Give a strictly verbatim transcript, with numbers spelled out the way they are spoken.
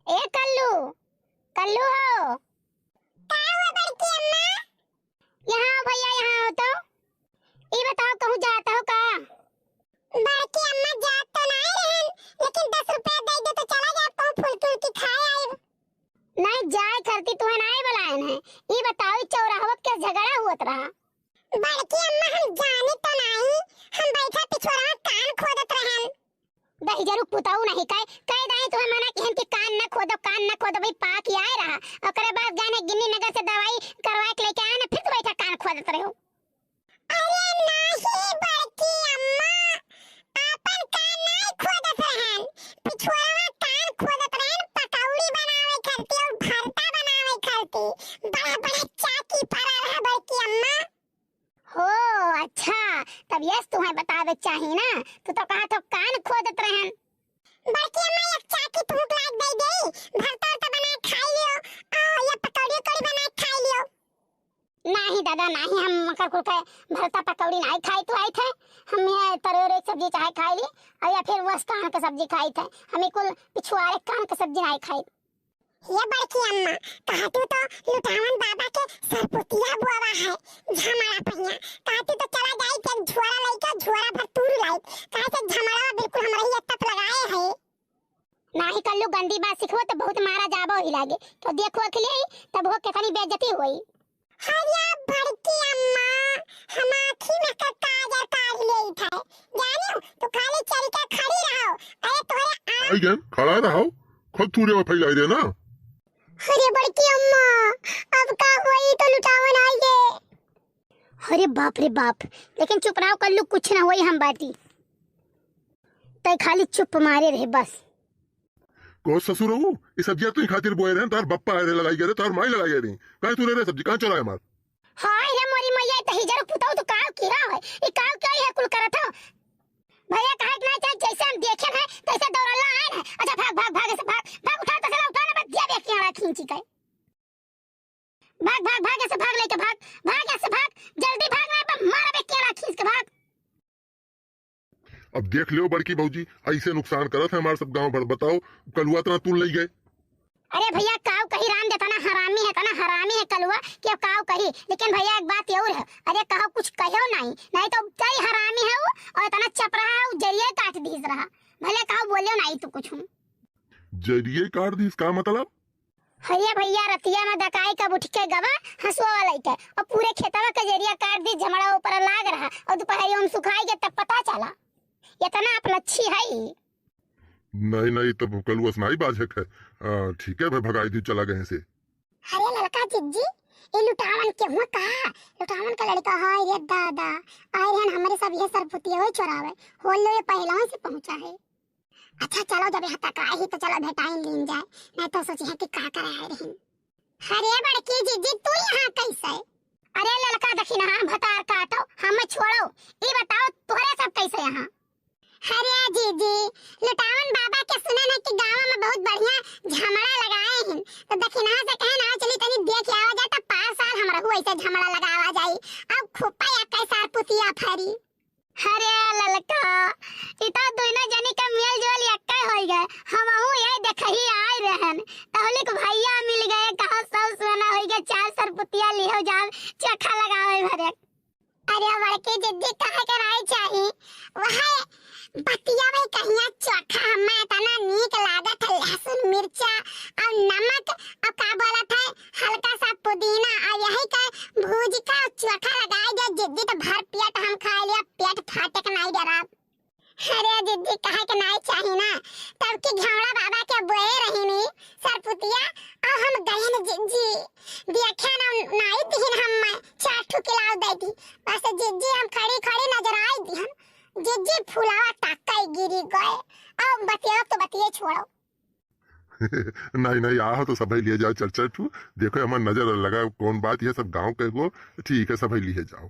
ए कल्लू, कल्लू हो। का हुआ बड़की अम्मा? यहाँ आओ भैया, यहाँ आओ तो। ई बताओ, कहूँ जात हो का? बड़की अम्मा, जात तो नाहीं रहन, लेकिन दस रुपया दे दे तो चला जात, कहूँ फुलकी उलकी खाए आइब। नाहीं, जाए खरती तुहे नाहीं बुलायन है। ई बताओ, ई चौराहवा पे झगड़ा हुअत रहा? बड़की अम्मा, हम जानी तो नाहीं, हम बैठा पिछुआरा कान खोदत रहन। दहिजरू पुताऊ नाहीं कहे, कह दाई तुहे मना किहन कि कान न खोदो, कान न खोदो, भाई पाक ही आए रहा। ओकरे बाद जाने गिन्नी नगर से दवाई करवा के लेके आए ना, फिर तू बैठा कान खोदत रहो। अरे नाहीं बड़की अम्मा, आपन कान नाहीं खोदत रहन, पिछुआरा कान खोदत रहन, पकौड़ी बनावे खरती और भरता बनावे खरती। बड़ा बड़ा चाकी परा रहा बड़की अम्मा। हो, अच्छा, तब यस तुहे बतावे चाही ना, तू तो कहा तो कान खोदत रहन। बड़की अम्मा, एक चाकी फूंक लाग दे दे, भरता उरता बनाए खाई लियो, आ, या पकौड़ी उकौड़ी बनाए खाई लियो। नाहीं दादा, नाहीं, हम मकर कुल के भरता पकौड़ी नाहीं खाई तो आई थे, हम ये तरोरे के सब्जी चाहे खाई ली, और या फिर वस कान के सब्जी खाई थे, हम ये कुल पिछुआरे कान के सब्जी नाहीं खाई। ये बड़की अम्मा, कहतू तो लुटावन बाबा के सरपुतिया बुआवा है, झमड़ा पहिया। कहतू तो चला जाई के झोरा लइके झोरा भर तूर लाई, काहे से झमड़ा बिल्कुल हमरा ही तप लगाए है। नाहीं कल्लू, गंदी बात सिखबो तो बहुत मारा जाबो ही लागे, तो देखो अखिले तब हो कितनी बेइज्जती होई। अरे बड़की अम्मा, हम आँखी में का काजर काढ़ लेई थे, जानियो, तू खाली चल के खड़ी रहो। अरे तोहरे आ- आई गए, खड़ा रहो, खुद थूरे में फैलाई रहे ना। अरे बड़की अम्मा, अब का होई तो लुटावन आई गए। अरे बाप रे बाप, लेकिन चुप रहो कल्लू, कुछ ना होई, हम बाटी। तै खाली चुप मारे रहे बस। कहो ससुर हो, ई सब्जिया तू ही खातिर बोए रहे, तार बप्पा आए रहे लगाई गए रहे, तार माई लगाई गए रही। काहे तू रहे सब्जी, कहाँ चला है मार? हाय रे मोरी मैया, तही जरो पुताऊ तो काव किया है, ई काव क्या है कुल करत हो? भैया कहे कि ना चाहे जैसे हम देखे हैं, तैसे दौड़ला आए हैं। अच्छा भाग, भाग, भाग, ऐसे भाग, भाग, उठा तो साला उठा ना, बस दिया देख के आड़ा खींची के। भाग, भाग, भाग, ऐसे भाग लेके भाग, भाग, ऐसे भाग, जल्दी भाग, ना पर मारा बे केला खींच के भाग। अब देख लियो बड़की भौजी, ऐसे नुकसान करत है हमार सब गांव भर। बताओ, कलुआ इतना तूल लई गए। अरे भैया, काव कही राम दे, इतना हरामी है, इतना हरामी है कलुआ कि अब काव कही। लेकिन भैया एक बात और है, अरे कहो कुछ कहो नहीं, नहीं तो तई हरामी है वो और इतना चपरा है, वो जरिए काट दीस रहा। भले काव बोले नहीं तो कुछ हूँ। जरिए काट दीस का मतलब? अरे भैया, रतिया में दकाई कब उठ के गवा हंसुआ वाला के, और पूरे खेतवा के जरिया काट दी, झमड़ा ऊपर लाग रहा, और दोपहरिया में सुखाई के तब पता चला। इतना आप लच्छी है। नहीं, नहीं, तब कलुआ से नहीं बाजक है। आ, ठीक है भाई, भगाई दी, चला गए से। अरे ललका जिज्जी, ये लुटावन के हुआ का? लुटावन का लड़का है रे दादा, आए रहन हमरे सब ये सरपुतिया होई चोरावे, होल लो ये पहलवा से पहुंचा है। अच्छा चलो, जब यहाँ तक आई ही तो चलो भेटाइन लीन जाए, नहीं तो सोची है कि का करे आए रही। अरे बड़की जिज्जी, तू यहाँ कैसे? अरे ललका दखिनहा भतार काटो, हमें छोड़ो, ई बताओ तोहरे सब कैसे यहाँ? अरे जिज्जी, लुटावन बाबा के सुने न कि गाँव में बहुत बढ़िया झमड़ा लगाए हैं, तो दखिनहा से कहे ना चली तनी देख आवा जाए, तो पाँच साल हमरा हुआ ऐसे झमड़ा लगावा जाई, अब खूब पाया कैसार पुतिया फरी। अरे ललका, ई तो दुइनो जनी का मेल जोल एक्के होई गए। हमहू ये देखही आए रहन, तहलिक भैया मिल गए, कहा सब सोना होई गए, चार सरपुतिया लिहो जाब, चोखा लगावे भरे। अरे बड़की जिज्जी, कहे के नहीं चाही, वह बतिया में कहिया चोखा हमें इतना नीक लागत है, लहसुन मिर्चा और नमक और का बोलत है, हल्का सा पुदीना और यही का भूज का चोखा लगाई दे जिज्जी, तो भर पेट हम खा लिया, पेट फाटे के नहीं डराब। अरे जिज्जी, कहे के नहीं चाही ना, तब की घेवड़ा बाबा के बोए रही नी सरपुतिया, और हम गए न जिज्जी, देखा ना, नहीं दिहिन हम चार ठो किलाव दे दी, बस जिज्जी हम खड़ी खड़ी नजर आई दिहन, जिज्जी फुलावा टाका गिरी गए, और बतिया तो बतिये छोड़ो। नहीं, नहीं, आहो तो सभई लिए जाओ, चार चार ठू। देखो, हमार नजर लगा, कौन बात, ये सब गाँव के हो, ठीक है, सभई लिए जाओ।